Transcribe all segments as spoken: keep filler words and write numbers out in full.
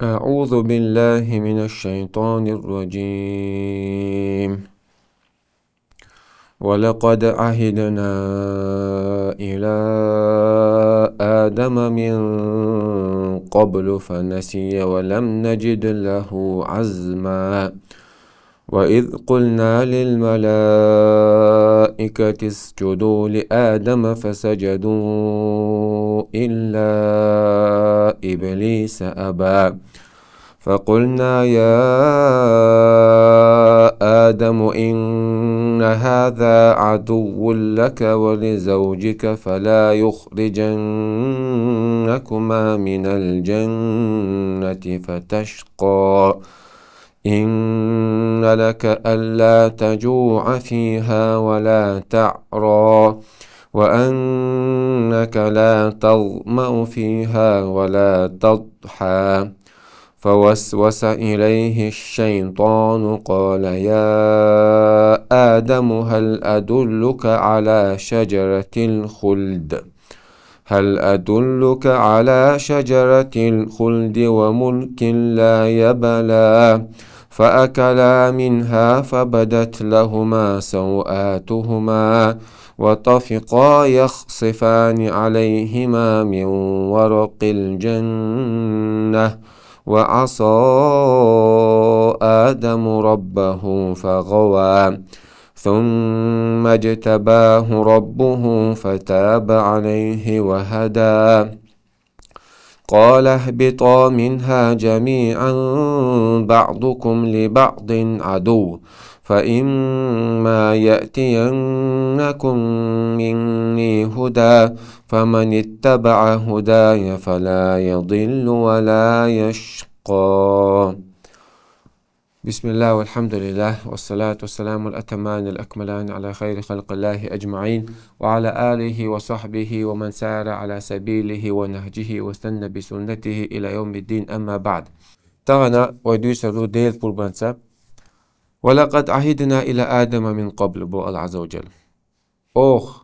أعوذ بالله من الشيطان الرجيم. ولقد عهدنا إلى آدم من قبل فنسي ولم نجد له عزما. وإذ قلنا للملائكة اسجدوا لآدم فسجدوا إلا إبليس أبى. فقلنا يا آدم إن هذا عدو لك ولزوجك فلا يخرجنكما من الجنة فتشقى. إن لك ألا تجوع فيها ولا تعرى وأنك لا تظمأ فيها ولا تضحى. فوسوس إليه الشيطان قال يا آدم هل أدلك على شجرة الخلد هل أدلك على شجرة الخلد وملك لا يبلى. فأكلا منها فبدت لهما سوآتهما وطفقا يخصفان عليهما من ورق الجنة وعصى آدم ربه فغوى. ثم اجتباه ربه فتاب عليه وهدى. قال اهبطا منها جميعا بعضكم لبعض عدو فإما يأتينكم مني هدى فمن اتبع هداي فلا يضل ولا يشقى. بسم الله والحمد لله والصلاة والسلام الأتمان الأكملان على خير خلق الله أجمعين وعلى آله وصحبه ومن سار على سبيله ونهجه واستنى بسنته إلى يوم الدين أما بعد. Тахана вай дуьйцур ду Делан пурбанца. ولقد عهدنا إلى آدم من قبل, боху Аллах Азза ва Джалла. Оха,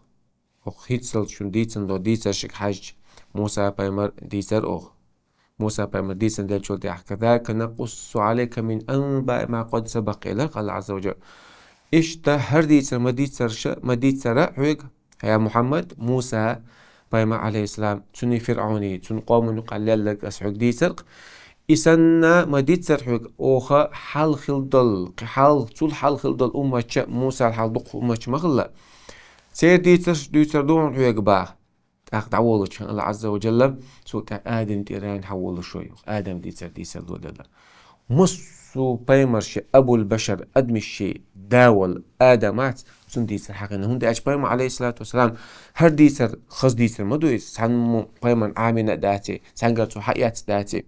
оха хӀинццалц шуна дийцина долу дийцаршка хьаьжча, Муса пайхамар дийцар оха. Муса пайхамар дийцина деллачул тӀаьхьа, كذلك نقص عليك من أنباء ما قد سبق, элира Аллах Азза ва Джалла. Иштта хӀара дийцар ма дийцарша, ма дийцара хьоьга, я Мухьаммад, Муса пайхамар, алейхиссалам, цуьнан ФирӀауни, цуьнан къоман юкъахь лелларг ас хьоьга дийцар-кх. И санна ма дийцара хьоьга оха хьалха хилла долу, кхин хьалха, цул хьалха хилла долу умматча, Мусал хьалха дукха умматча ма хилла. Церан дийцарш дуьйцур ду хьуна хьоьга боху. ТӀаккха дӀаволучу Аллах Азза ва Джалла, цул тӀаьхьа Адам тӀера хьан хьан волуш вай, Адам дийцар дийцар доделла. Массо а пайхамарши, Абул-Башар, адамашши да волу Адам вац, цуьнан дийцар хьахийна. ХӀунда аьлча пайхамар, алейхиссалату вассалам, хӀара дийцар хаза дийцар ма ду иза, цхьаммо пайхамарна Ӏамийна а даций, цхьаьнгара цо хьаэцна даций.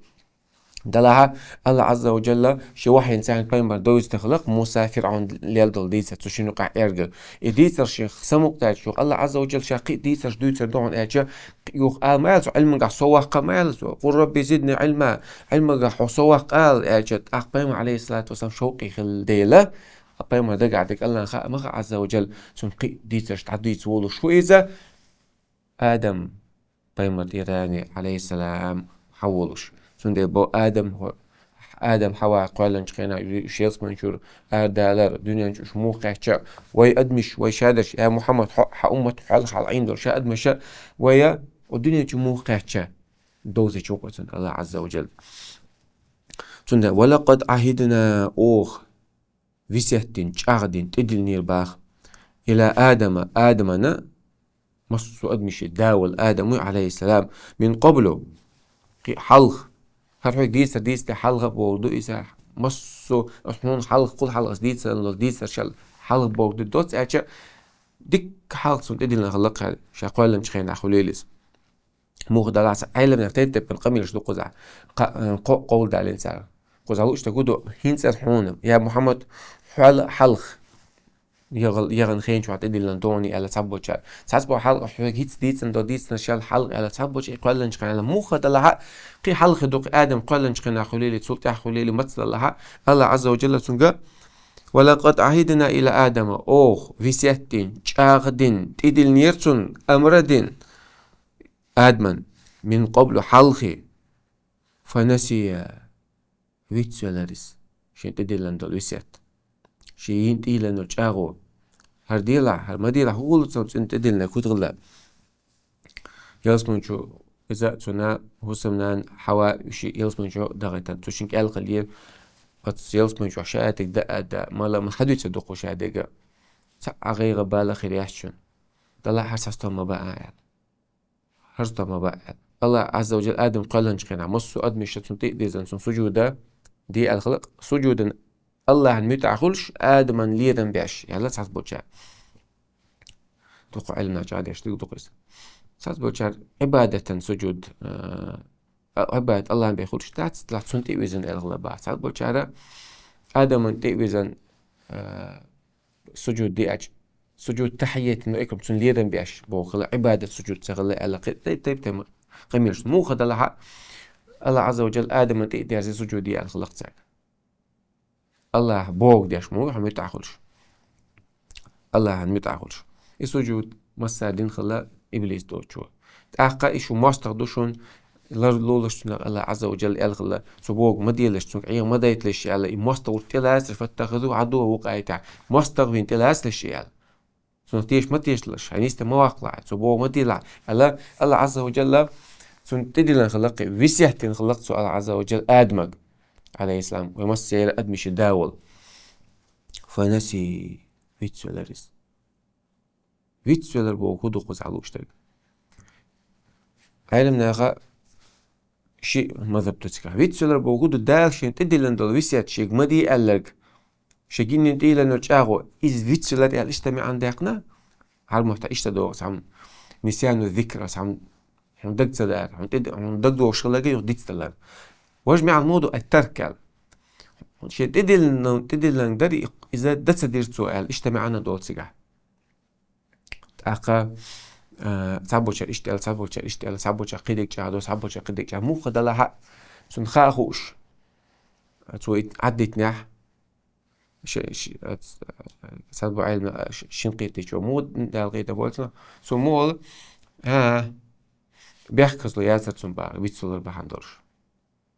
Делахь а, Аллах Азза ва Джалла шен вахьйина царна пайхамар довзийта хилла-кх Муса ФирӀаун лелла долу дийцар, цу шина юкъахь эргар. И дийцар шен самукъадаьлча, юха Аллах Азза ва Джалла ша кхин а дийцарш дуьйцур ду хьуна аьлча, юха ала ма аьлла цо, Ӏилманехь со ваккха ма аьлла цо, قل رب زدني علما, Ӏилманехь хьо со ваккха ала аьлча, тӀаккха пайхамар, алейхиссалату вассалам, шовкъе хилла дела, пайхамар дагахь дерг Аллахьан хаа ма хаьа, Азза ва Джалла, цунна кхин а дийцарш дӀадийца волуш ву иза. Адам пайхамар тӀера, алейхиссалам, хьан волуш. Цундела бо Адам, Адам Хьава кхоьллинчу хенахь уьш ялсаманин чуьра арадалар, дуьнен чу уьш муха кхаьчча, вай адамаш, вай шадерш, я Мухьаммад, хьо, хьан уммат хьалха хьалха Ӏийна долу ша адамаша, вай, о, дуьнен чу муха кхаьчча, довзийта ву-кх цунна Аллах Азза ва Джалла. Цундела, ولقد عهدنا, оха весет дина, чӀагӀдина, тӀедиллинера боху, إلى آدم, Адамана, массо а адамашши да волу Адам ву, алейхиссалам, من قبل, кхин а хьалха. ХӀара хьоьга дийцар дийцаде хьалха а бохург ду иза. Массо а, хьуна хьалха, кхул хьалха ас дийцина долу дийцаршал хьалха бохург ду, доцца аьлча, дикка хьалха цунна тӀедиллина хилла-кх, ша кхоьллинчу хенахь хуьлийла иза. Муха делахь а, Ӏеламнехан тайп-тайпана къамелаш ду кхузахь, кхо, э, кхо къовл далийна цара. Кхузахь лууш дерг хӀун ду, хӀинца а хьуна, я Мухьаммад, хьол хьалха яхана, яхана хенчохь тӀедиллина ду хьуна аьлла цхьаболчара. Цхьаболчара хьалха хьоьга хӀинца дийцина долу дийцаршал хьалха аьлла цхьаболчара, и кхоьллинчу хенахь аьлла. Муха делахь а, кхин хьалха ду-кх, Адам кхоьллинчу хенахь хуьлийла, цул тӀаьхьа хуьлийла, маца делахь а, Аллах Азза ва Джалла цуьнга, ولقد عهدنا إلى آدم, оха весет дина, чӀагӀдина, тӀедиллинера цунна, амр а дина Адамана, من قبل, хьалхе. فنسي, Вицвелар из, шен тӀедиллан дола весет. Шен йин тӀедиллан дола чӀагӀо. ХӀара делахь, хӀара ма делахь, хӀугуллуца цун тӀедиллинарг хӀу хилла. Ялсмани чу иза а цунна, хӀусамнана Хьава, уьш ялсмани чу дахийтан, цу шин кӀел хилла. Оцу ялсмани чу шаьтиг даа а даа, мала ма хьадуьйцур ду-кх шадерг. Цхьа а гӀайгӀа, бала хир яц шуна. Далла хӀара стом ма баа аьлла. ХӀара стом ма баа аьлла. Аллах Ӏазза ва Джалла Адам кхоьллинчу хенахь, массо а адамаша цунна тӀе а дирзина, цунна сужуда де аьлла хилла-кх. Сужудан Аллахьан муьтӀахь хуьлуш, Адаман лерам беш, аьлла цхьаболчара. Дукха Ӏилманчара деш дерг ду-кх иза. Цхьаболчара Ӏибадатан сужуд, а, а, Ӏибадат Аллахьан бен хуьлуш дац, цунна тӀе а вирзина аьлла хилла боху. Цхьаболчара Адаман тӀе а вирзина, а, сужуд деача, сужуд тахьиятин ва икрам, цунна лерам беш боху хилла, Ӏибадат сужуд ца хилла аьлла, кхин тайп-тайп тайпа къамелаш. Муха далахь а, Аллах Ӏазза ва Джалла Адаман тӀе а дерзий сужуд де аьлла хилла-кх цаьрга. Аллахь бохург деш ма ву хьо муьтӀахь хуьлуш. Аллахьан муьтӀахь хуьлуш. И сужуд массара дина хилла иблис доцучо. ТӀаккха и шун мостагӀа ду шуна, лар лолаш цунах Аллах Ӏазза ва Джалла аьлла хилла, цо бохург ма делаш, цуьнга Ӏеха ма дайталаш аьлла, и мостагӀа ву тӀелацалаш, фаттахазуху Ӏадувван ва къаита. МостагӀа вина тӀелацалаш аьлла. Цунах теша ма тешалаш, хьайн йиста ма ваккхалахь, цо бохург ма делахь аьлла, Аллах Ӏазза ва Джалла цунна тӀедиллина хилла-кх, весет дина хилла-кх цо Аллах Ӏазза ва Джалла Адамага, Ӏалайхиссалам, вай массеран адамашин да волу. Фанасия, вицвелар иза. Вицвелар боху хӀун ду кхузахь лууш дерг? Ӏеламнаха ши мазхӀаб ду цигахь. Вицвелар боху хӀун ду? Дала шен тӀедиллина долу весет шега ма де аьлларг, шен гиннина тӀедиллина долу чӀагӀо, иза вицвелар аьлла иштта маьӀна даьккхина? ХӀара мохь тӀехь иштта догӀу цхьамма, нисьяну зикр, цхьамма хьуна даг ца дара, хьуна тӀе-, хьуна дагадогӀуш хилларг юха дицдалар. Важа маьӀна муха ду, ат-тарк аьлла. Шен тӀедиллина, тӀедиллинарг дара, иза дан ца дира цо аьлла, иштта маьӀна долу цигахь. ТӀаккха, а, цхьаболчара иштта аьлла, цхьаболчара иштта аьлла, цхьаболчара кхидерг чӀагӀдо, цхьаболчара кхидерг чӀагӀ-, муха далахь а, цунна хаа хууш, цо и Ӏаддитинехь, ш-, ш-, а, ц-, а, цхьаболчара Ӏеламнаха, а, ш-, шина кхетачо муха Дала кхета бойла цунах, цо муха олу, а, бехказло яцара цунна боху, вицвелар бахьана долуш.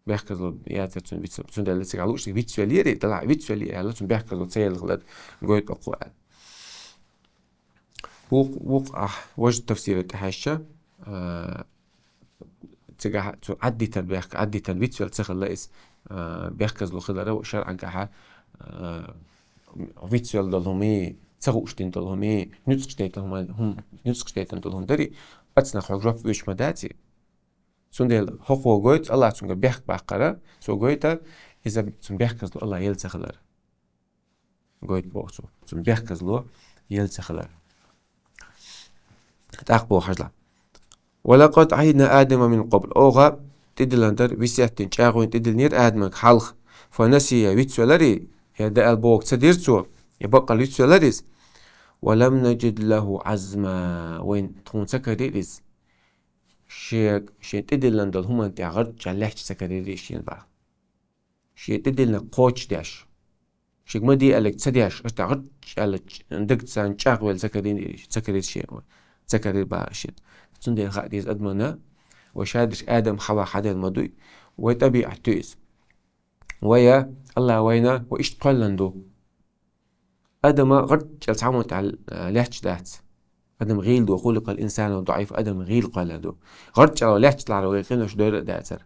Бехказло яцара цунна вицвелар. Цундела цигахь лууш вицвелира, далахь вицвелира аьлла, цунна бехказло ца елла хилар гойту окхо аьлла. Вукх-, вукху ахь важа тафсира тӀехьаьжча, а, цигахь цу Ӏаддитан бехк-, Ӏаддитан вицвелла ца хилла иза, а, бехказло хилара шарӀагахьа, а, вицвелла долу хӀума, ца хууш дина долу хӀума, нуьцкъаш дайтан хӀума, хӀума, нуьцкъаш дайтан долу хӀума дарий, ацнах хьо жоп оьцуш ма даций. Цундела хӀокхо гойту, Аллах цуьнга бехк баккхара, цо гойту, иза цунна бехказло Аллах елла ца хилар. Гойту боху цо, цунна бехказло елла ца хилар. ТӀаккха боху хьажал. «Ва лакъад Ӏахидна Адама мин къабл». Оха тӀедиллина дара, весет дина чӀагӀо йина тӀедиллинера Адамага хьалха. «Фа насия», вицвеларий, я дан аьлла бохург ца дира цо, я баккъалла вицвелар иза. «Ва лам наджид лаху Ӏазма». Вайн тхуна ца карийра иза. Шега, шен тӀедиллина долу хӀуманна тӀехь гӀарчӀ а лаьтташ ца карийра иза шена боху. Шен тӀедиллинарг кхочушдеш. Шега ма де аьлларг ца деш, аша тӀехь гӀарчӀ аьлла, дагца чӀагӀвелла ца карийра, ца карийра шен, ца карийра боху шена. Цундела хаа деза адамана, вай шадерш Адам, Хьава хьаделла ма дуй, вай тӀабиӀат ду иза. Вай, Аллах вайна, вай иштта кхоьллина ду. Адама гӀарчӀ аьлла цхьа хӀуманна тӀехь, а, лаьтташ дац. Адам гӀийла ду, «хуликъал инсану даӀифа», адам гӀийла кхоьллина ду. ГӀарчӀ аьлла лаьтташ далахь вай къинош дойла а дацара.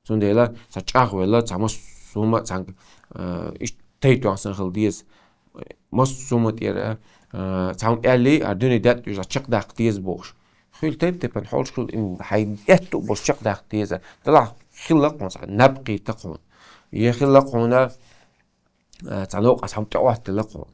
Цундела цхьа чӀагӀвелла, цхьа массо а хӀума цхьаьнга, а, иштта тайпа санна хила деза. Массо а хӀума тӀера, а, цхьа хӀума аьллий, а дуьне даьтта уьш чекхдаккха деза бохуш. Хуьлу тайп-тайпана хьолаш хуьлу, им хьайн аьтту а болуш чекхдаккха деза. Делахь хилла-кх хьуна цхьа наб кхийтта-кх хьуна. Я хилла-кх хьуна, а, цхьа новкъа цхьа хӀума тӀеӀоттаделла-кх хьуна.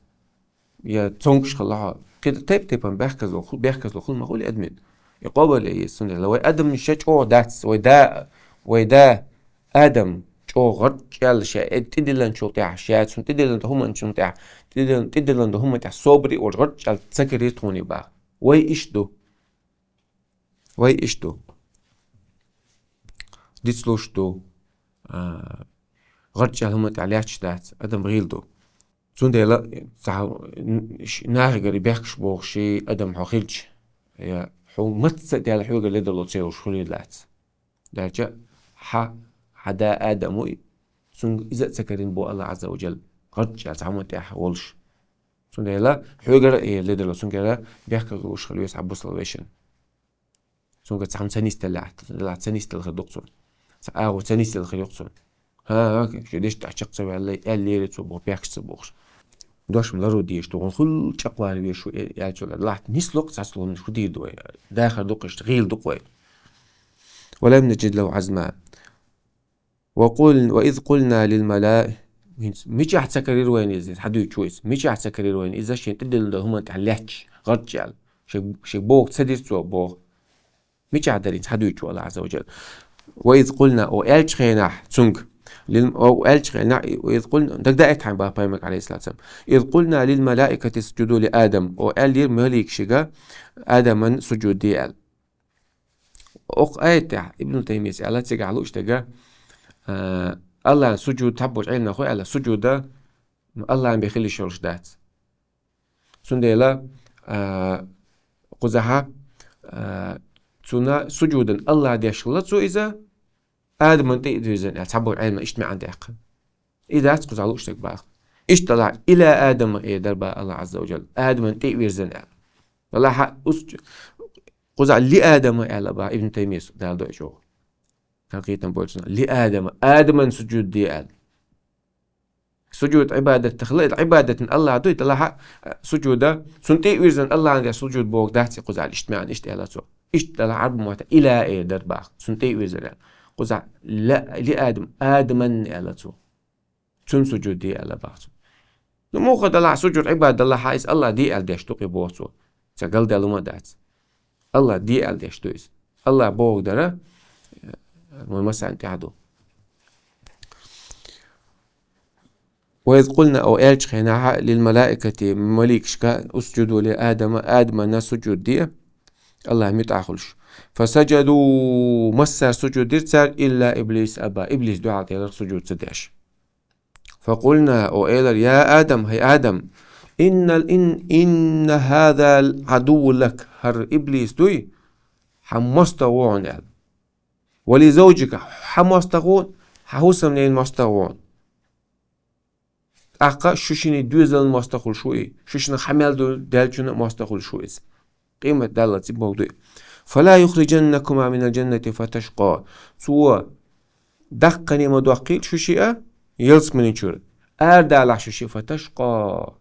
Я цомгуш хилла хьо. КхидӀа тайп-тайпана бехказло ху-, бехказло хуьлу ма хуьлу адамийн. И къобал ян еза цундела. Вай адам ша чӀогӀа дац, вай да, вай да адам чӀогӀа гӀарчӀ аьлла ша, э, тӀедиллинчул тӀехь, ша цунна тӀедиллина долу хӀуманчул тӀехь, тӀедиллина, тӀедиллина долу хӀуманна тӀехь собаре а волуш гӀарчӀ аьлла ца карийра тхуна боху. Вай иштта ду. Вай иштта ду. Дицлуш ду. А, гӀарчӀ аьлла хӀуманна тӀехь лаьтташ дац. Адам гӀийла ду. Цундела цхьа нахагара бехкаш бохуш адам хьо хилча, я хьо маца а даьлла хьоьгара ледарло ца йолуш хуьлийла лаьцна. Даьлча хьа, хьан да Адам вуй, Цунга иза а ца карийна бу Аллах Азза ва Джалла, гӀарч аьлла, цхьа хӀуманна тӀехьа волуш. Цундела хьоьгара а э ледарло, цунгара бехказлуш хила веза хьан бусалба вешан. Цунгара цхьа хӀума ца нисделла, ца нисделла хир ду-кх цунна. Цхьа агӀо ца нисделла хир ю-кх цунна. ХӀа, хӀа, шен дешна тӀехь чекх ца ваьлла, аьлла лерина цо боху, бехкаш ца бохуш. Дош-м ларор дезаш ду, хӀун хӀулла чӀакхвала везаш ву, э, аьллачул тӀаьхьа нисло-кх цхьацца ломнаш, хӀун дийр ду вай? Дахар ду-кх иштта, гӀийла ду-кх вай. «ولم نجد له عزما». «وقل-، وإذ قلنا للملائكة». ХӀинца мичахь ца карийра вайна иза, хьан дуьйцу иза? Мичахь ца карийра вайна иза, шен тӀедиллина долу хӀуманна тӀехь лаьтташ, гӀарч аьлла? Шен, шен боху ца дира цо боху. Мичахь дара иза, хьан дуьйцу Аллах Азза ва Джалла? «وإذ قلنا», о, аьллачу хенахь цунга. Лил-, о, аьллачу хенахь, «وإذ قلنا», дагадеъ хьайна боху пайхамарга, алейхиссалату вассалам. «إذ قلنا للملائكة اسجدوا لآدم». О, аьллера маликашка, Адаман сужуд де аьлла. Окху аятехь Ибн Таймийс аьлла, цигахь лууш дерг, а, Аллахьан сужуд, цхьаболчу Ӏеламнаха аьлла, сужуда Аллахьан бен хила йиш йолуш дац. Цундела, а, кхузахьа, а, цунна сужудан Аллахьа деш хилла цо иза, Адаман тӀе а вирзина аьлла, цхьаболу Ӏеламнаха иштта маьӀна даьккхина. И дац кхузахь лууш дерг боху. Иштта Аллахьа «إلى آدم» эр дара боху Аллах Азза ва Джалла, Адаман тӀе а вирзина аьлла. Аллахьа ус-, кхузахь «لآدم» аьлла боху Ибн Таймийс, Дала дойчу. Кхин кхетам болчу цунах. «لآدم», Адаман сужуд де аьлла. Сужуд Ӏибадат тахала, Ӏибадатан Аллахьа ду, Аллахьа, а, сужуда, цунна тӀе а вирзина Аллахьан деш сужуд боху дац и кхузахь, иштта маьӀна, иштта аьлла цо. Иштта Аллахьа Ӏарбу мотта «إلى» эр дара боху, цунна тӀе а вирзина аьлла. Кхузахь «لآدم», Адаман аьлла цо. Цунна сужуд де аьлла боху цо. Ну, муха далахь сужуд Ӏибадат далахь, иза Аллахьа де аьлла деш ду-кх и боху цо. Ца галдаьлла хӀума дац. Аллахьа де аьлла деш ду иза. Аллахьа бохург дара, вайн массарна тӀехь ду. «وإذ قلنا», о, аьллачу хенахь, «للملائكة», маликашка, «اسجدوا لآدم», Адамана сужуд де, Аллахьан муьтӀахь хуьлуш. «فسجدوا», массара сужуд дира цара, «إلا إبليس أبى», иблис дуьхьал тӀера сужуд ца деш. «فقلنا», о, элира: «يا آدم», хӀай Адам, «إن، إن، إن هذا عدو لك», хӀара иблис дуй, хьан мостагӀа ву хьуна аьлла. «ولزوجك», хьан мостагӀа ву, хьан хӀусамненан мостагӀа ву хьуна. ТӀаккха шу шинна доьзалан мостагӀа хуьлуш ву и, шу шинна хьан мел ду даьллачунна мостагӀа хуьлуш ву иза. Къемат даллалц и бохург ду и. «فلا يخرجنكما من الجنة فتشقى». Цо даккхане ма доккхийла шу шиъ а ялсамани чуьра. Арадалахь шу шиъ, «فتشقى».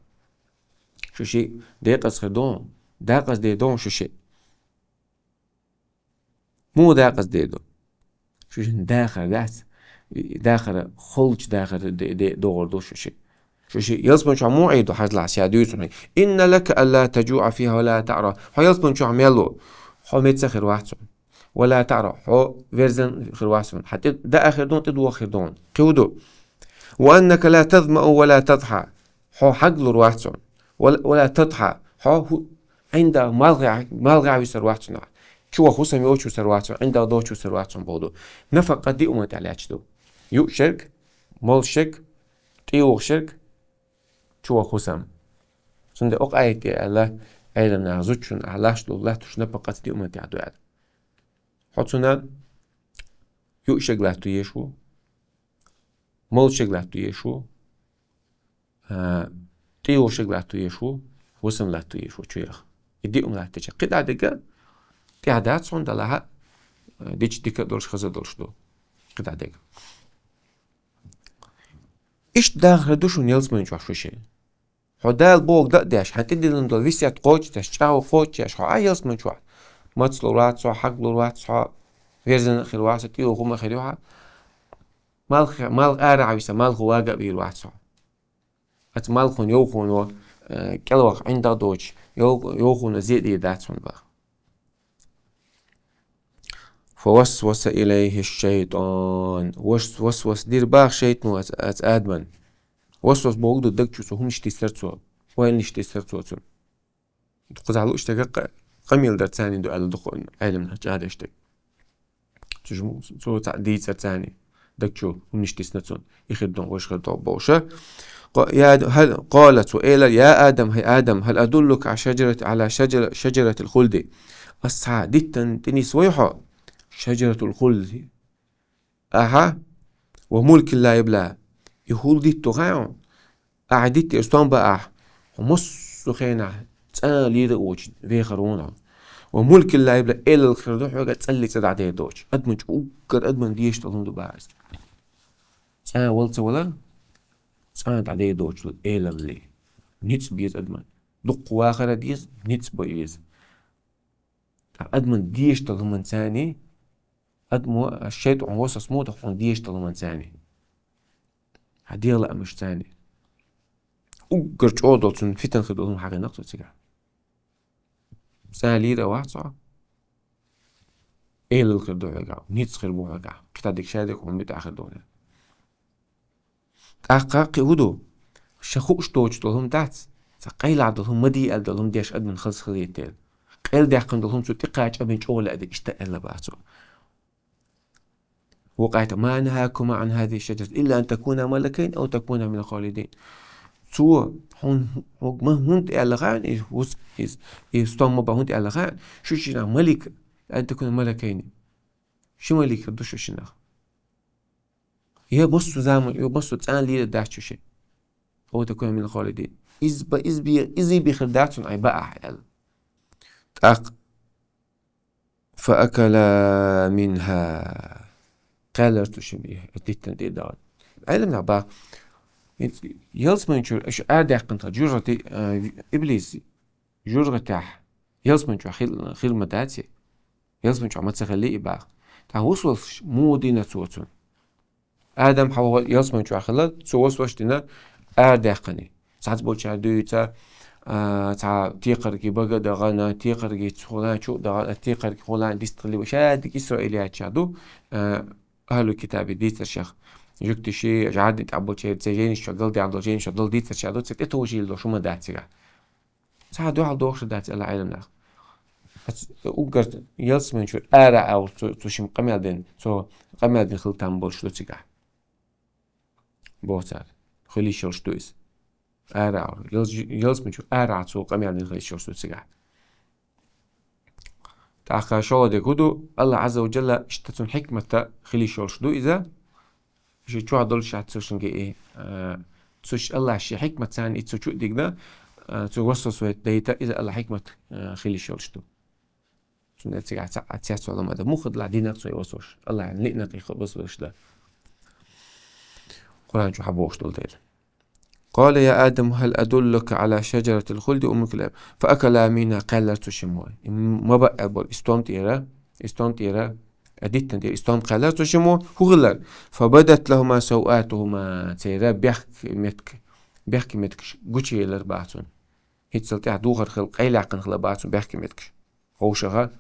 Шу шиъ декъаза хир ду, декъаза дер ду шу шиъ. Муха декъаза дер ду? Шу шинна дахар дац, и дахар холчу дахар де, де, догӀур ду шу шиъ. Шу шиъ ялсамани чохь муха Ӏийр ду, хьажалахь, ша дуьйцу хьуна. «إن لك ألا تجوع فيها ولا تعرى». Хьо ялсамани чохь мел ву, хьо меца хир вац хьуна. «ولا تعرى», хьо верзан хир вац хьуна. Хьан тӀе даа хир ду, тӀедоха хир ду хьуна. Кхин хӀун ду? «وأنك لا تظمأ ولا تضحى». Хьо хьаглур вац хьуна. «ولا، ولا تضحى». Хьо хӀу-, ӀиндагӀ малхе-, малхе висар вац хьуна. Чу ваха хӀусам йоцуш висар вац хьуна, ӀиндагӀ доцуш висар вац хьуна бохург ду. Нафакъат диъ хӀуманна тӀехь лаьтташ ду. Юуш ерг, молуш ерг, тӀейогӀуш ерг, чу ваха хӀусам. Цундела окху аят тӀе аьлла, Ӏеламнаха зудчунна ахь лаш долу латтош напакъат диъ хӀуманна тӀехь ду аьлла. Хьо цунна юуш ерг латто езаш ву, молуш ерг латто езаш ву, а, тӀейогӀуш ерг латто езаш ву, хӀусам латто езаш ву чу яха. И диъ хӀума латтича, кхидӀа дерг тӀехь дац хьуна, далахь а, дича дика а долуш, хаза а долуш ду. КхидӀа дерг. Иштта дахар ду шуна ялсамани чохь шу шиъ. Хьо Дала бохург дан а деш, хьан тӀедиллина долу весет кхочушдеш, чӀагӀо кхочушдеш, хьо Ӏа ялсамани чохь. Мацлур вац хьо, хьаглур вац хьо, верзина а хир вац хьо, тӀейогӀуш хӀума а хир ю хьан. Малх, малх ара а виса, малхо вага а вийр вац хьо. Оцу малхо йовхо, э, кӀелваха ӀиндагӀ доцуш, йов-, йовхо зе а дийр дац хьуна боху. «فوسوس إليه الشيطان». Вас-, васвас дира боху шайтано оцу, оцу Адаман. Васвас бохург ду, даг чу цо хӀуманаш тиссар цо, ойланаш тиссар цо цунна. Кхузахь лууш дерг къа-, къамел дар царна ду аьлла ду-кх Ӏеламнаха чӀагӀдеш дерг. Цу жу-, цо цхьаъ дийцар царна. Даг чу хӀуманаш тисна цунна. И хир ду, вайша хир ду бохуш. Къа-, я д-, хьал-, къала, цо элира: «يا آدم», хӀай Адам, «هل أدلك على شجرة، على شجر-، شجرة الخلد». Ас цхьа диттан тӀе нисвой хьо? Шаджаратул хулд. Аха. «وملك لا يبلى». И хӀул дитт хьуна, ахь диттера стом ба ахь, хьо массо хенахь цӀа лийра а воцуш вехар ву хьо. Ва мулкин ла яблах, элал хир ду хьоьга, цӀалли цӀа дӀадер доцуш. Адаман чу уггар адаман дезаш долу хӀума ду бахьа иза. ЦӀа вала ца вала, цӀа дӀадер доцуш элалли. Ницкъ беза адаман. Дуккха вахара деза, ницкъ бан беза. ТӀаккха адаман дезаш долу хӀуманца, адамо, шайтӀан васвас ма дахь хьуна дезаш долу хӀуманца. Хьан дегӀан лаамашца. Уггар чӀогӀа долу цунна фитна хир долу хӀума хьахийнакх цо цигахь. ЦӀа лийр а вац хьо. Элал хир ду хьоьгахь, ницкъ хир бу хьоьгахь, кхин дика шадерг хьуна муьтӀахь хир ду хьуна. ТӀаккха кхин хӀун ду? Ша хууш доцуш долу хӀума дац, цхьа къайлаха долу хӀума, ма де аьлла долу хӀума деш адаман хаза хилийтел. Къайладаьккхина долу хӀума цо тӀекхача адаман чӀогӀа лаьа дерг иштта аьлла бац цо. Ва къайта: «Ма нахакума ан хазихи шаджарати илла ан такуна малакайни ав такуна мина халидин». Цо хьуна, хьуна ма хӀунда аьлла хаьа, и вус-, и, и стом ма бан хӀунда аьлла хаьа, шу шинах малик, ан такуна малакайни. Ши малик хир ду шу шинах. Я массо заман, я массо цӀа лийр дац шу ши. Ав такуна мина халидин. Иза ба-, иза бе-, иза бехар дац хьуна, ай ба ахь аьлла. ТӀаккха: «Фа акала минха». Кхаьллар цу шимма, и диттан тӀе а даха. Ӏеламнаха баха, ялсамани чуьра аша арадаьккхина тхан жургӀати, а, иблис, жургӀатехь, ялсамани чохь хил-, хир ма дац и. Ялсамани чохь ма ца хилли и баха. Тхан вусвалш муха дина цо цунна? Адам Хьава ялсамани чохь хилла, цо васваш дина арадаьккхина. Цхьацца болчара дуьйцу, а, цхьа текхарги бага а дахана, текхарги цхьана чу а дахана, текхарги хьулана дистхили, ва шадерг Исраилиятча ду, а, ахьлу китаби дийцаршах. Жуьгтий ши, жӀарни тӀехь болчеран, церан жайнаш чохь галдаьлла долу, жайнаш чохь долу дийцарша ду, церан тӀетовжийла долу хӀума дац цигахь. Цхьа дуьхьал дохуш дац аьлла Ӏеламнаха. Оцу уггар ялсамани чуьра ара а, цу, цу шимма къамел дина, цо къамел дина хила там болуш ду цигахь. Боху цара. Хила йиш йолуш ду иза. Ара а, ялс-, ялсамани чуьра ара а цо къамел дина хила йиш йолуш ду цигахь. ТӀаккха шолгӀа дерг хӀун ду? Аллах Азза ва Джалла иштта цунна хьикматта хила йиш йолуш ду иза. Ши чохь долуш шаьц цу шинга и, а, цу ш-, Аллах ши хьикмат царна и цу чу а дигна, а, цу васвас вайта дайта, иза Аллах хьикмат, а, хила йиш йолуш ду. Цундела цигахь ца, а, цец вала ма дан. Муха дала динарг цо и васваш. Аллах лиънарг и васваш дан. Къуръан чу хьан бохуш долу дела. «Къала я Адам, хӀал адуллука Ӏала шаджаратил хулди ва мулкин ла яблах». Фа акала минха, кхаьллар цу шиммо. И ма баъ аьлла болу, и стом тӀера, и стом тӀера, а, диттан тӀера, и стом кхаьллар цу шиммо, хӀун хилар? «Фа бадат лахума савъатухума», церан бехк-, метка-, бехке меткаш гучуелар баха цунна. ХӀинццалц тӀаьхьа духар хила, къайлаьккхина хила баха цунна бехке меткаш. Ховшаха,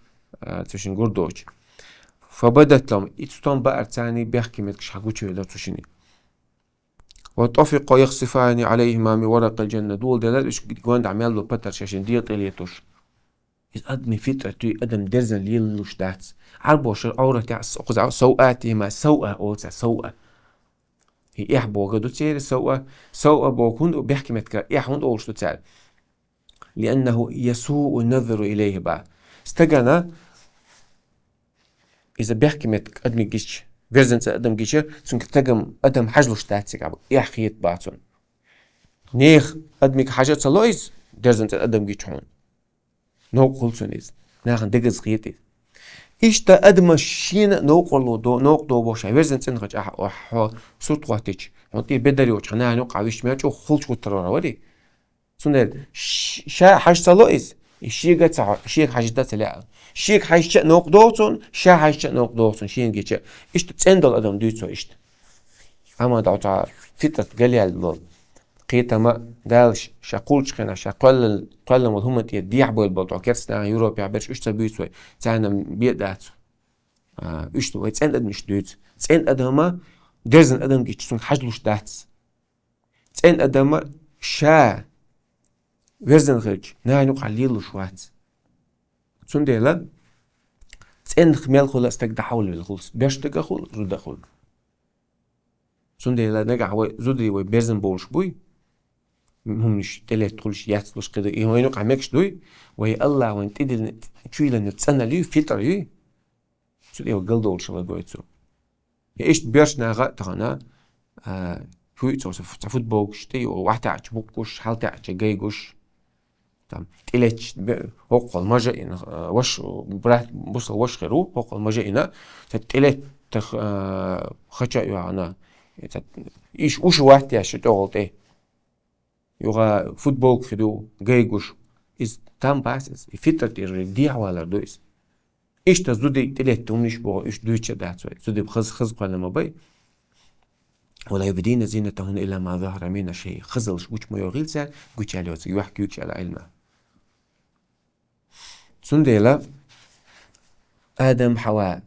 а, цу шин гур доцу. «Фа бадат лахума», и стом баар царна бехке меткаш хьан гучуелар цу шине. «Ва тафикъа яхсифани Ӏалайхима мин варакъил джанна». Дола делар, уьш гондахь мел долу патар шайшинна дегӀа тӀе летош. Иза адамийн фитрат ю, адам дерзан лелалуш дац. Ӏарбоша Ӏовратехь с-, кхузахь савъатихима, савъа олу цара, савъа. И эхь боху ду церан савъа. Савъа боху хӀунда бехке метка эхь хӀунда олуш ду цара? «Лианнаху ясуъу назару илайхи» ба. Стагана иза бехке метка адамиг гича, верзан цӀа адам гича, цуьнга стагам адам хьажлуш дац цигахь, эхь хета баха цунна. Нехан адамиг хьажа ца ло иза, дерзан цӀа адам гича хьуна. Новкъа хуьлу цунна иза. Нахана дегаза хета иза. Иштта адамаш шена новкъарло до-, новкъа добо ша верзан цӀенхача ахь, ахь хьо сурт хӀоттича, хьуна тӀе бедар йоцуш, хьан нахана юкъахь вуьшта мел чӀогӀа хулча гуттар вара вари. Цундела ш-, ша хьажа ца ло иза, и шега ца хьо-, шега хьажа ца лаьа. Шега хьаьжча а новкъа догӀу цунна, ша хьаьжча а новкъа догӀу цунна, шена гича. Иштта цӀена долу адам дуьйцу цо иштта. Амма дӀа цхьа фитрат галъяьлла болу. Кхетама Дала ш-, ша кхуллучу хенахь, ша кхоьллин-, кхоьллина волу хӀуманна тӀера дехьабевлла болу тхо керстанахь, Европехь берш уьш ца буьйцу вай, царна бен а дац. А, уьш ду вай цӀена адам иштта дуьйцу. ЦӀена адама дерзан адам гича цунга хьажлуш дац. ЦӀена адама ша верзан хилча, нахана юкъахь лелалуш вац. Цундела цӀенах мел хуьлу стаг дӀахьулвелла хуьлу, берш стага хуьлу, зуда хуьлу. Цундела нагахь вай зударий вай берзан болуш буй, хӀуманаш тӀелеттахулаш, яцлуш кхидӀа, и вайна юкъахь мегаш дуй, вай Аллах вайна тӀедиллина, чуйиллина цӀаналла юй, фитра юй. Цу тӀе вай галдолуш вай гойту цо. Я иштта берш наха а тахана, а, Куй цо цо ф-, цо футболкаш тӀе йо, вахтаача буккуш, хьалтаача гайгуш. Там, тӀилетч бе-, хӀокхол мажа ина, э, ваш, брат, бусал ваш херу, хӀокхол мажа ина, цо тӀилет тах, э, хача юана. Цо иш уш вахтаача тӀогӀол тӀе. Юга футболк хиду, гайгуш. Из там бас из, и фитр тӀера дехьавалар ду из. Иштта зуди тӀилетта умниш бо, иш дуйча дац вай. Зуди хаз, хаз кхана ма бай. ولا يبدين زينتهن إلا ما ظهر منها. Шей хазалш гуч ма йогӀил цар, гучал йоциг, вахк юкчала Ӏилма. Цундела Адам Хьава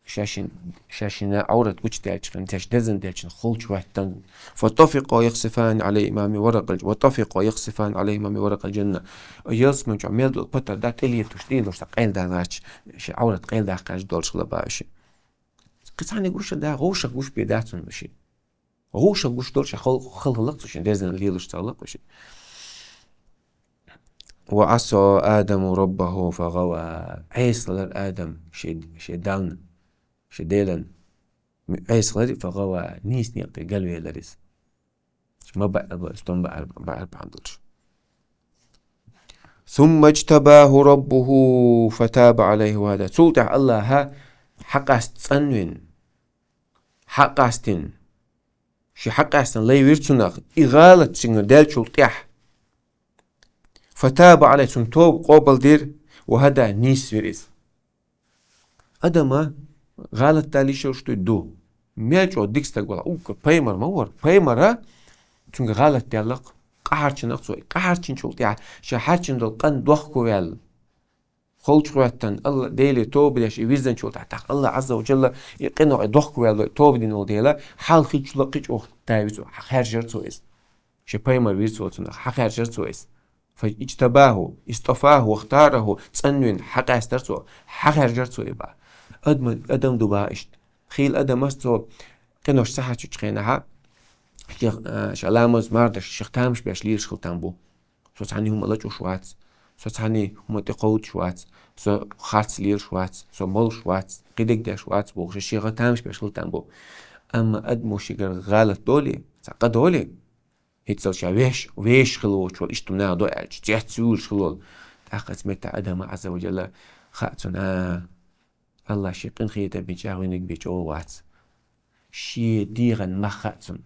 шашин, шашина Ӏаврат гучдаьлча хин, теш дезан делча хин холч ваттан. فطفقا يخصفان عليهما من ورق الج-، وطفقا يخصفان عليهما من ورق الجنة. Ялсман чу мел дол патар да тӀелетуш, тӀелуш та къел да лач, ши Ӏаврат къел да каш долш хлаба ши. Кхицани гуша да, гуша гуш бе да цун ши. ГӀуша гуш долча хал-, халхалакъ цу шин дезан лелуш цаллакъ ши. وعصى آدم ربه فغوى. Ӏесалар Адам ши, ши дална, ши делан. М-, Ӏесалар فغوى, нийс некъе галвеларис. Ма баъ-, стом баъ-, баъ-, баъ-, долча. ثم اجتباه ربه فتاب عليه وهدى. Цул тӀехьа Аллаха хьакъаст цӀанвин. Хьакъастин. Ши хьакъастан лай вир цунах, и гӀалат цигна делчул тӀехь. فتاب عليه, цун тоба къобалдир, وهدى, нийсвир из. Адама гӀалат далиш уж ду. Мел чӀо дикстаг вала, уг паймар ма вар. Паймара цунга гӀалат деллакъ, къахьарчинах цо. Къахьарчинчул тӀехь, ша хьарчин дол къан дохку вел. Холчу хӀоьттан, Алла Деле тоба деш, и визанчул тӀехь, тӀаккха Алла Азза ва Джалла, и къино, и дохку вел, тоба дин вол дела, хьал хичула кхичӀох тавицу, хьахержар цо из. Ши паймар вир цо цунах, хьахержар цо из. فاجتباه، اصطفاه، واختاره, цӀанвин, хьакъастар цо, хьахержар цо и ба. Адам, адам ду ба ишт. Хил адамас цо, къинош сахьачуч хенахьа, ших, а, ша ламаз мардаш, ших тамаш беш лирш хил там бу. Со цхьанне хӀума лачӀуш вац, со цхьанне хӀума тӀекховдаш вац, со харц лелаш вац, со молуш вац, кхидиг деш вац, бохуш, шегӀа тамаш беш хила там бу. Амма адамо шигара гӀалат доли, ца къа доли, хӀинцал ша веш, веш хила воч вол, иштта наха до аьлча, цец юрш хила вол. ТӀаккха ца метта Адама Азза ва Джалла хаьцуна, Алла ши къинхетам бича гӀуьниг бича о вац. Ши дегӀан мах хаьцун.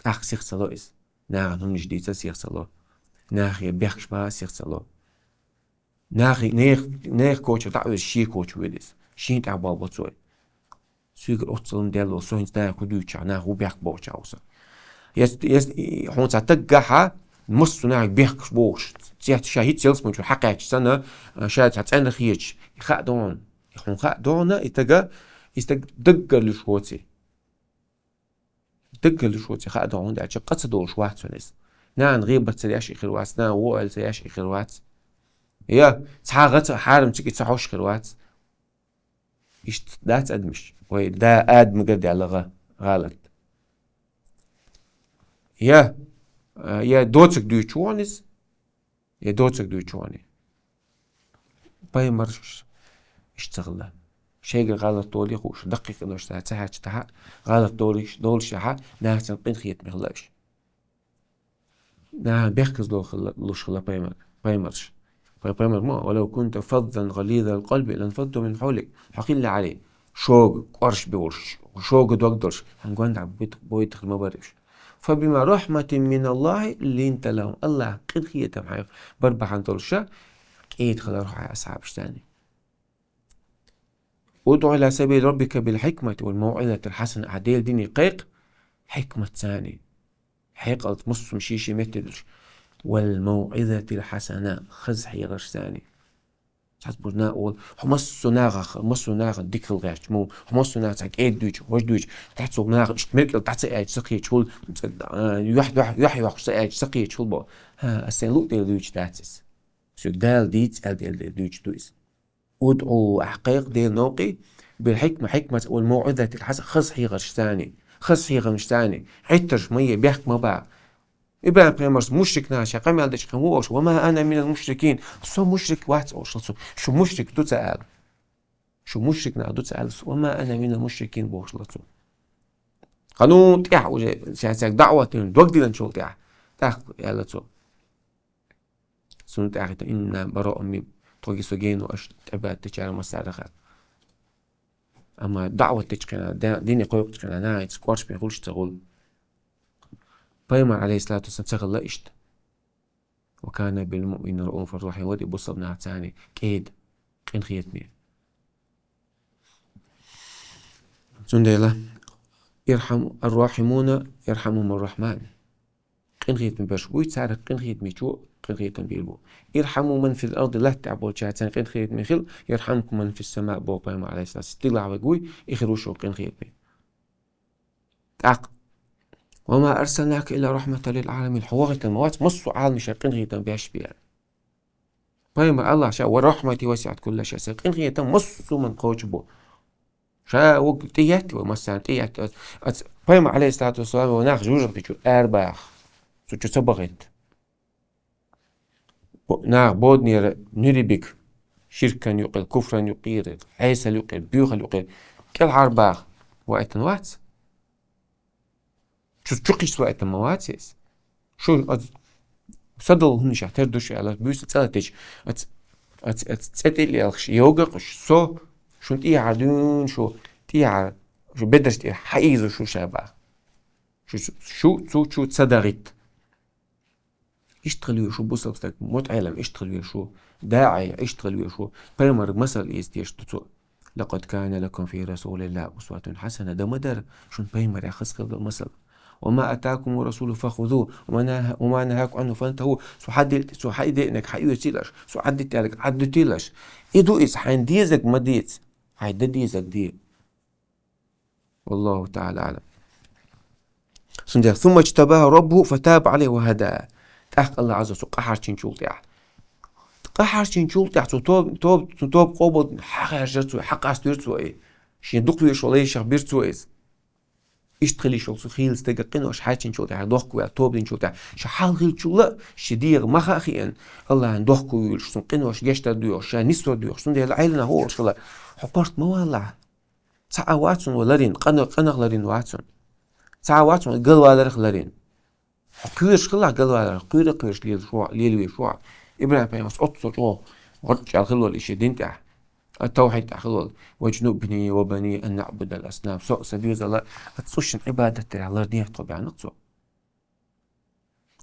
ТӀаккха сих ца ло иза. Нахана хӀуманаш дийца сих ца ло. Нахе бехкаш баха сих ца ло. Нахе, нех, нех коча дӀа а веза, ши коча веза. Шин тӀехь бал бо цой. Суьгара оццалун делло, со хӀинца нахе хӀу дуьйцучахь, нах хӀу бехк бохучахь уса. Ес, ес, хьуна ца таггахьа, массу нахе бехкаш бохуш. Цехьа ша хӀиц ялсмачур хьакхаьчча санна, ша ца цӀена хеташ. И хаа догӀун. И хьуна хаа догӀуна, и тага, и стаг даггара луш воци. Даггара луш воци хаа догӀун даьлча, къа ца долуш вац хьуна иза. Нана гӀийбат ца деш и хир вац, нана во аьлла ца еш и хир вац. Я, цхьа гӀа ца хьарам цига ца хьош хир вац. Иштта дац адамаш. Вай да Адама гар даьлла гӀа, гӀалат. Я, я доцаг дуьйчу вон иза, я доцаг дуьйчу вани. Пайхамарш иштта ца хилла. Шайгара гӀалат долий хууш, даккхий къинош ца, ца хьаьча тахьа, гӀалат долий, долуш яхьа, нахацан къинхетаме хилла уьш. Наха бехказло хилла, луш хилла пайхамар, пайхамарш. Пай-, пайхамар мо, ولو كنت فظا غليظ القلب لانفضوا من حولك. Хьо хилла Ӏали, шога, кӀорш бевлш, шога дог долш, хьан гонда бит-, бойтах ма бариш. فبما رحمة من الله لنت لهم. Аллах къинхетам хьайх бар бахьан долуша, кӀеда хилар хьай асхьабаш цани. ادع إلى سبيل ربك بالحكمة والموعظة الحسنة. Ахьа Дела дине кхайкха хьикмат цани. Хьекъалц муссум ши-ши метте дулш. والموعظة الحسنة. Хаза хьехарш цани. Цхьац буж на ол, хьо массо нахах, массо нахах дика хила гӀерташ, мо, хьо массо нахах цхьа кӀеда дуьйчу, хӀож дуьйчу, тӀаьцул нахах иштта мекъал дӀа ца аьлча ца кхеча хул, ца, а, юьхь, юьхь, юьхь йоккхуш ца аьлча ца кхеча хул бо. ХӀа, ас сайн луъу тӀе дуьйчу дац иза. Соьга Дала дийца аьлла тӀе дуьйчу ду иза. ادع, ахьа кхайкха Дела новкъий, بالحكمة, хьикмат, والموعظة الحسنة, хаза хьехарш цани, хаза хьехамаш цани, Ӏиттарш ма е, бехк ма ба. ИбрахӀим-пайхамарс мушрик наха ша къамел дечу хьан ву ош: وما أنا من المشركين. Со мушрик вац ош лацу. Шу мушрик ду ца аьлла. Шу мушрик нах ду ца аьлла. وما أنا من المشركين бохуш лацу. Ханун тӀехь уже, ша цаьрга даӀват дина, дог диллинчул тӀехь. ТӀаккха аьлла цо. Сунна тӀехь хӀита, «إنا براء من», тхоги со гена ва аша тӀебаттачара массарахар. Амма даӀват дечу хенахь, да-, дине кхойкхучу хенахь, нахаца кӀоршаме хуьлуш ца хуьлу. Пайхамар, алейхиссалату вассалам, ца хилла иштта. «وكان بالمؤمنين رءوفا رحيما», вади бусалба нахаца кӀеда, къинхетаме. Цундела, «يرحم الراحمون يرحمهم الرحمن». Къинхетаме берш буй, царах къинхетамечо къинхетам бийр бу. «ارحموا من في الأرض», латта тӀехь болчаьрца къинхетаме хила, «يرحمكم من في السماء», боху пайхамар, алейхиссалату вассалам, стигалахь верг вуй, и хир ву шух къинхетаме. ТӀаккха: «وما أرسلناك إلا رحمة للعالمين». Хьо вахийтина ма вац массо а Ӏаламашна къинхетам беш бен. Пайхамар, Аллах ша: «ورحمتي وسعت كل شيء», сан къинхетам массо а хӀуманна кхочуш бу. Ша вуг тӀеетта вай массарна, тӀеетта. Ас, ас, пайхамар, алейхиссалату вассалам, вай нах жожагӀатечуьра арабаха. Цу чу ца бахийта. Бо-, наха боданера нуьребиг, ширкан юкъера, куфран юкъера, Ӏесал юкъера, буьйхал юкъера кӀелхьарбаха ваийтина вац? Чу, чу кхиссаваийтина ма вац иза? Шу аса садолу хӀуманашах тера ду шу аьлла, буьйса цӀа а течу, аса, аса, аса цӀе тӀе а лелхаш, йогӀуш, со шуна тӀехьара дуьйна шу тӀехьара, шу бедарш тӀера хьаийзо шу ша баха. Шу, шу цу чу ца дахийта. Иштта хила веза шу бусалба стаг, мутаӀелам иштта хила веза шу, даӀи иштта хила веза шу, пайхамаран масал эца дезаш ду цо. «لقد كان لكم في رسول الله أسوة حسنة», дан ма дара шуна пайхамарехь хаза хила долу масал. «وما آتاكم الرسول فخذوه وما نهى-، وما نهاكم عنه فانتهوا». Цо хьан де-, цо хьан деанарг хьан оьцийла аша, цо Ӏаддита аьлларг Ӏаддитийла аша. И ду иза, хьайна дезарг ма деца, хьайна дан дезарг де. Валлаху таӀала аӀлам. Цундела: «ثم اجتباه ربه فتاب عليه وهداه». ТӀаккха Аллах Ӏазза цо къахьарчинчул тӀаьхьа. Къахьарчинчул тӀаьхьа цо тоб-, тоб-, цо тоба къобал хьахаьржира цо, хьакъастора цо и. Шен дукха везаш волу лайшах бира цо иза. Иштта хила йиш йолу цу хийла стага къинош хьаьрчинчул тӀаьхьа, дохко ваьлла, тоба динчул тӀаьхьа. Ша хьалха хилчул а, шен дегӀан маха а хиъна, Аллахьан дохко вуьйлуш, цуьнан къинош гечдар доьхуш, ша нисдор доьхуш, цундела Ӏеланах вогӀуш хила, хьо корта ма валлахь. Цхьа а вац хьуна вай ларйина, къана-, къинах ларйина вац хьуна. Цхьа а вац хьуна галваларх ларйина. Хьо кхоьруш хилахь галваларх, кхоьру а кхоьруш лелаш ву-, лелавеш ву хьо. ИбрахӀим-пайхамарс оццул чӀогӀа гӀорта чӀагӀ хила волу и шен дин тӀехь. Ат-тавхьид тӀехь хила волу: «واجنبني وبني أن نعبد الأصنام». Со а, сан доьзал а ас цӀушна Ӏибадат дарехь лардехьа тхо баьхнарг цо.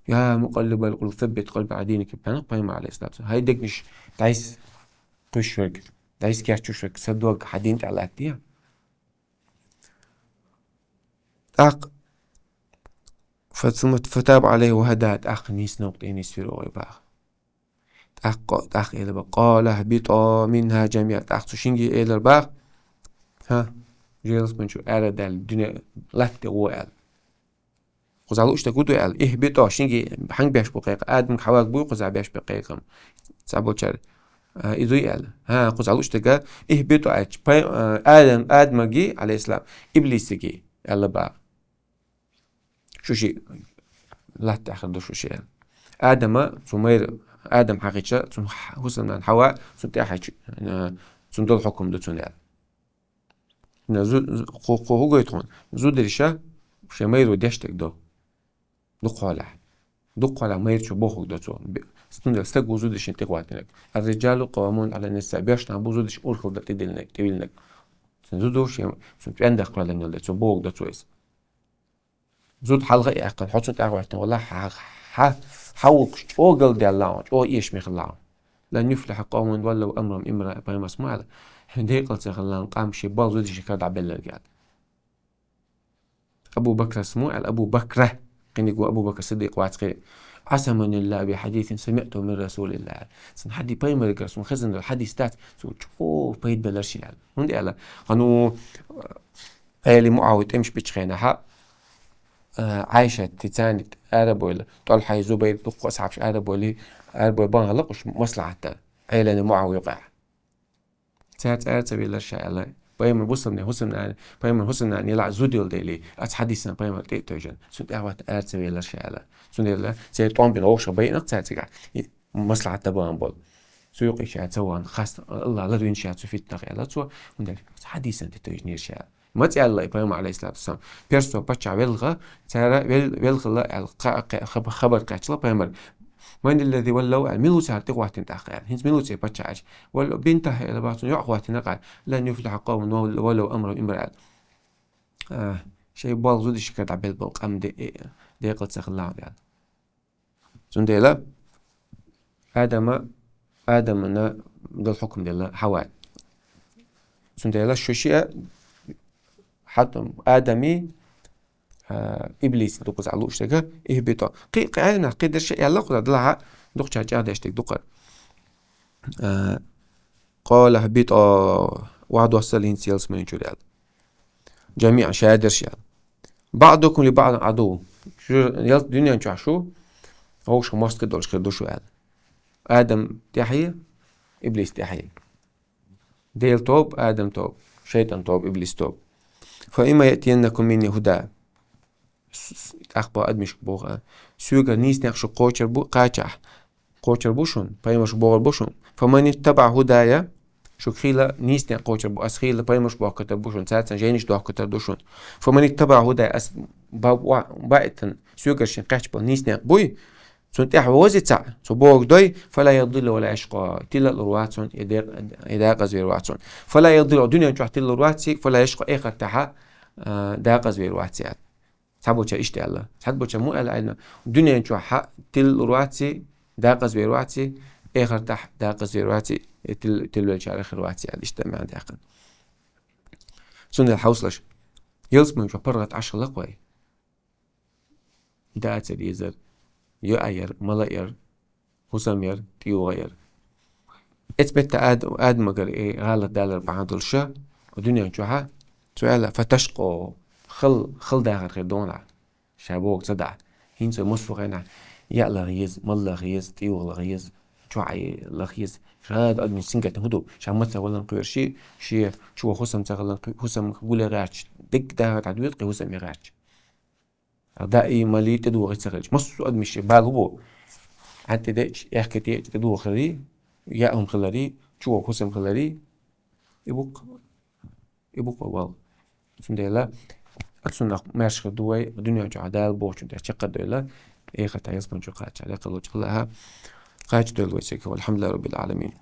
«يا مقلب القلوب ثبت قلبي على دينك», баьхнарг пайхамар, алейхиссалату вассалам. ХӀай дегнаш дӀайса кхуьйсуш верг, дӀайса кечдеш верг, сан дог хьан дин тӀехь латтаде. ТӀаккха: «فتاب عليه وهداه», тӀаккха нийса новкъа тӀе нисвира вай баха. ТӀаккха, тӀаккха элира баха: «قال اهبطا منها جميعا». ТӀаккха цу шинге элира баха: «ХӀа, желаспанчу арадаьлла дуьне латта тӀе гӀо», аьлла. Кхузахь лууш дерг хӀун ду аьлла? «اهبطا», шинге хьанга беш бу кхайкхам? Адамга, Хьавага буй кхузахь беш бу кхайкхам? Цхьаболчара, а, и дуй аьлла. ХӀа, кхузахь лууш дерг: «اهبطا» аьлча, пай-, а, Адам, Адамаги, алейхиссалам, иблисиги аьлла баха. Шу ши латта тӀехь хир ду шу ши аьлла. Адама, цу майра, Адам хьахийча, цуьнан хӀусамнана Хьава, цунна тӀаьхьахьаьжча, а, цунна долу хьукам ду цунна аьлла. На зу-, зу-, кху, кху хӀун гойту хьуна? Зударша шайн майро деш дерг ду. Дукхахьолахь. Дукхахьолахь майрачо бохург ду цо. Бе-, цундела стаг ву зударшна тӀехӀоттинарг. «الرجال قوامون على النساء». Боьрша нах бу зударшна урхалла дан тӀедиллинарг, тӀедиллинарг. Цуьнан зуда шен, цуьнан пӀенда кхоьллина йолу дерг, цо бохург ду цо иза. Зуда хьалха а яьккхина, хьо цунна тӀехӀоттина валахь, хьа, хьа, хьан гӀуллакхаш чӀогӀа галдаьлла хьуна, чӀогӀа эшаме хилла хьуна. «لن يفلح قوم ولوا أمرهم امرأة», пайхамарс ма аьлла, хӀун декъала ца хилла къам шен болх зудчун кара дӀабелларг аьлла. Абу Бакрас ма аьлла, Абу Бакра, кхиниг ву Абу Бакр Сиддикъ вац кхин: «عصمني الله بحديث سمعته من رسول الله». Сан хьади-, пайхамарегара суна хезна долу хьадис дац, цо чӀогӀа пайда белларш аьлла. ХӀунда аьлла? Хьан ву, Ӏели МуӀавия тӀемаш бичу хенахь, а, Ӏайшат, Тицани арабевлла, ТӀолхьа, Зубайр, дуккха асхьабаш арабевлла, арабевлла бахьана лакхуш маслахьат дан, Ӏелана МуӀавия юкъахь. Цаьрца ара ца велларш аьлла. Пайхамар бусалбане хӀусамнана, пайхамар хӀусамнана елахь зуда йолу дели, аса хьадисан пайхамар тӀе а тевжина. Цунна тӀехӀотта ара ца велларш аьлла. Цундела церан тӀом бина вовшах байинарг цаьрцигахь. И маслахьат дан бахьана болу. Цу юкъе ша ца вахана, хас Аллах ларвина ша цу фитнах аьлла цо, хӀунда аьлча хьадисан тӀе тевжинера ша аьлла. Маца аьлла пайхамар, алейхиссалату вассалам? Персо паччахь велха, цара вел-, велхала аьлла, ха-, ха-, хаб-, хабар кхаьчла пайхамар. «Маниллази валлав», аьлла, мила ву цар тӀехӀоттийна тӀаккха аьлла. ХӀинца мила ву цу паччахь аьлча. «Валлав бинтахӀ», аьлла, бахьан цунна йоӀ хӀоттийна къа. «Лан юфлихӀа къавмун валлав амрахӀум имраъ», аьлла. А, шоай болх зуда ши кадахь белбал къам де-, э, декъал ца хилла аьлла. Цундела Адама, Адамана дала хьукам делла Хьава. Цундела шу шиъ хьатам Адами, а, Иблис дукхаза луш дега, ихбито. Кхи-, кхи-, айна, кхидерша аьлла кхуза дала хьа, дукхача чӀагӀдеш дег дукхар. А, «Къала ихбито», вахьдоссал хӀинца ялсмани чура аьлла. «ЖамиӀан», шадерш аьлла. «БаӀдукум ли баӀдин Ӏадув». Шу ял-, дуьнен чохь шу, вовшах мостагӀий долуш хир ду шу аьлла. Адам тӀаьхье, Иблис тӀаьхье. Дела тоба, Адам тоба, шайтӀан тоба, Иблис тоба. «Фа имма яътияннакум минни худа». С-, с-, тӀаккха боху адамашка боху, а, соьгара нийса некъ шу кхочур бу, кхачахь, кхочур бу шуна, пайхамарш бохур бу шуна. «Фаман иттабаӀа худая», шуьга хийла нийса некъ кхочур бу, ас хийла пайхамарш бохкуьйтур бу шуна, цаьрца жайнаш дохкуьйтур ду шуна. «Фаман иттабаӀа худая», ас ба-, ва-, баийтина, соьгара шен кхаьчбан нийса некъ буй, цунна тӀаьхьа возий цхьаъ, цо бохург дой, «фала ядиллу ва ла яшкъа», тилла лур вац цунна, и декъ-, и декъаза вер вац цунна. «Фала ядиллу», дуьнен чохь тилла лур вац цунна, «фала яшкъа», эхартахь, а, декъаза вер вац цунна. Цхьаболчара иштта аьлла. Цхьаболчара муха аьлла айна, дуьнен чохь хьа тилла лур вац цунна, декъаза вер вац цунна, эхартахь декъаза вер вац цунна, и тил-, тилвеллачарах хир вац цунна аьлла, иштта маьӀна даьккхина. Цундела хьовсалаш. Ялсмани чохь паргӀат Ӏаш хилла-кх вай. Дацар, езар, йоӀ яр, мала яр, хӀусам яр, тӀейогӀу яр. Эцу метта Ад-, Адамагара и гӀалат далар бахьана долуша, дуьнен чохьа, цо аьлла, «фаташкъо», хал, хал дахар хир догӀна, ша боху ца дахь. ХӀинца массо а хенахь яа лаха еза, мала лаха еза, тӀейогӀу лаха еза, чохь лаха еза. Ша адамийн сингаттам хӀун ду? Ша маца валан кхоьру ши, шен чу хӀусам ца хилан кху-, хӀусам гуле гӀерташ, дегга дахар дӀадоьду кхин хӀусам е гӀерташ. Даим мали тӀедогӀий ца хилча, массо а адамаш бала хӀун бу? Хьан тӀе деъча, аьхка тӀе деъча тӀедогӀу хиларий, яа хӀума хиларий, чу хӀусам хиларий, и бу-кх, и бу-кх вай вал. Цундела, ацунах маьрша хир ду вай, дуьнен чохь Дала бохучун тӀехь чекхдойла, эхартахь ялсмани чу кхача, лекха лучу Аллаха кхачадойла вай цига. Валхьамдулиллахи раббил Ӏаламин.